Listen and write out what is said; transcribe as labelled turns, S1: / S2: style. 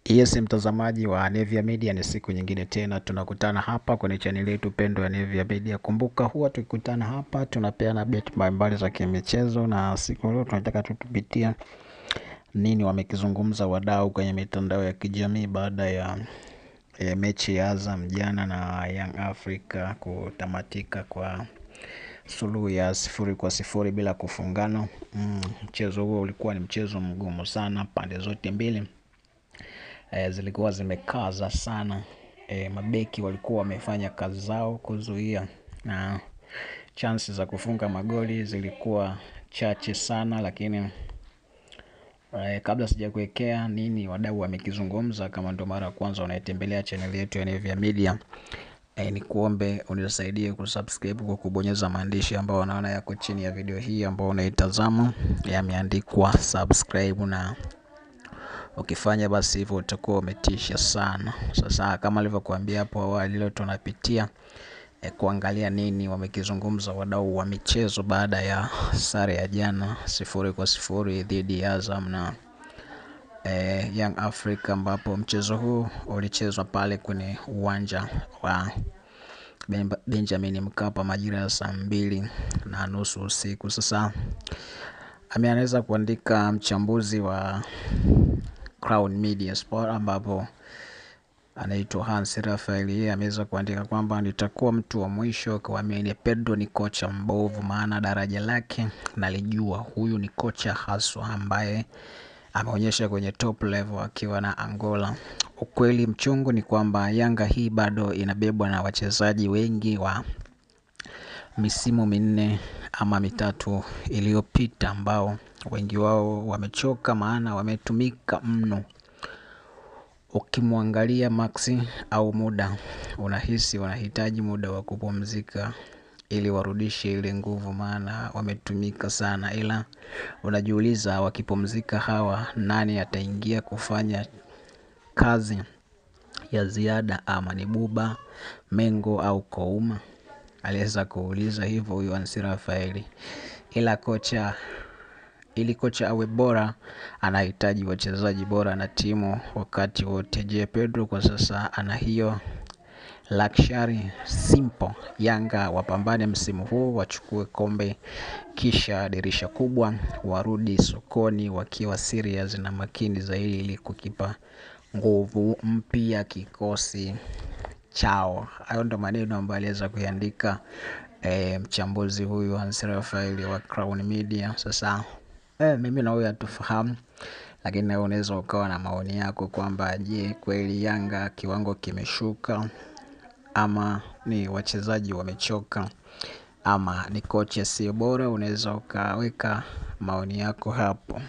S1: Yes, mtazamaji wa Nevia Media, ni siku nyingine tena tunakutana hapa kwenye chaneli yetu pendwa ya Nevia Media. Kumbuka huwa tukikutana hapa tunapeana update mbalimbali za kimichezo, na siku leo tunataka tutupitia nini wamekizungumza wadau kwenye mitandao ya kijamii baada ya mechi ya Azam jana na Young Africa kutamatika kwa suluhu ya 0-0 bila kufungana. Mchezo huo ulikuwa ni mchezo mgumu sana, pande zote mbili zilikuwa zimekaza sana. Mabeki walikuwa wamefanya kazi zao kuzuia, na chansi za kufunga magoli zilikuwa chache sana. Lakini kabla sijakuwekea nini wadau wamekizungumza, kama ndo mara ya kwanza unaitembelea channel yetu ya Nevia Media, ni kuombe unisaidie kusubscribe kwa kubonyeza maandishi ambayo unaona yako chini ya video hii ambayo unaitazama, yameandikwa subscribe, na ukifanya basi hivyo utakuwa umetisha sana. Sasa kama nilivyokuambia hapo awali, leo tunapitia kuangalia nini wamekizungumza wadau wa michezo baada ya sare ya jana 0-0 dhidi ya Azam na Young Africa, ambapo mchezo huu ulichezwa pale kwenye uwanja wa Benjamin Mkapa majira ya 2:30 usiku. Sasa ameanza kuandika mchambuzi wa Crown Media Sport ambapo anaitwa Hans Raphael. Yeye ameweza kuandika kwamba nitakuwa mtu wa mwisho kuamini Pedro ni kocha mbovu, maana daraja lake nalijua. Huyu ni kocha haswa ambaye ameonyesha kwenye top level akiwa na Angola. Ukweli mchungu ni kwamba Yanga hii bado inabebwa na wachezaji wengi wa misimu 4 ama 3 iliyopita, ambao wengi wao wamechoka, maana wametumika mno. Ukimwangalia Maxi au muda unahisi wanahitaji muda wa kupumzika ili warudishe ile nguvu, maana wametumika sana. Ila unajiuliza, wakipumzika hawa nani ataingia kufanya kazi ya ziada, ama ni Buba, Mengo au Kouma? Aliweza kuuliza hivyo huyu Hans Raphael. Ila kocha, ili kocha awe bora anahitaji wachezaji bora na timu wakati wote. Je, Pedro kwa sasa ana hiyo luxury? Simple. Yanga wapambane msimu huu wachukue kombe, kisha dirisha kubwa warudi sokoni wakiwa serious na makini zaidi ili kukipa nguvu mpya kikosi chao. Hayo ndo maneno ambayo aliweza kuiandika mchambuzi huyu Hans Raphael wa Crown Media. Sasa mimi na wewe hatufahamu, lakini wewe unaweza ukawa na maoni yako kwamba je, kweli Yanga kiwango kimeshuka, ama ni wachezaji wamechoka, ama ni kocha sio bora? Unaweza ukaweka maoni yako hapo.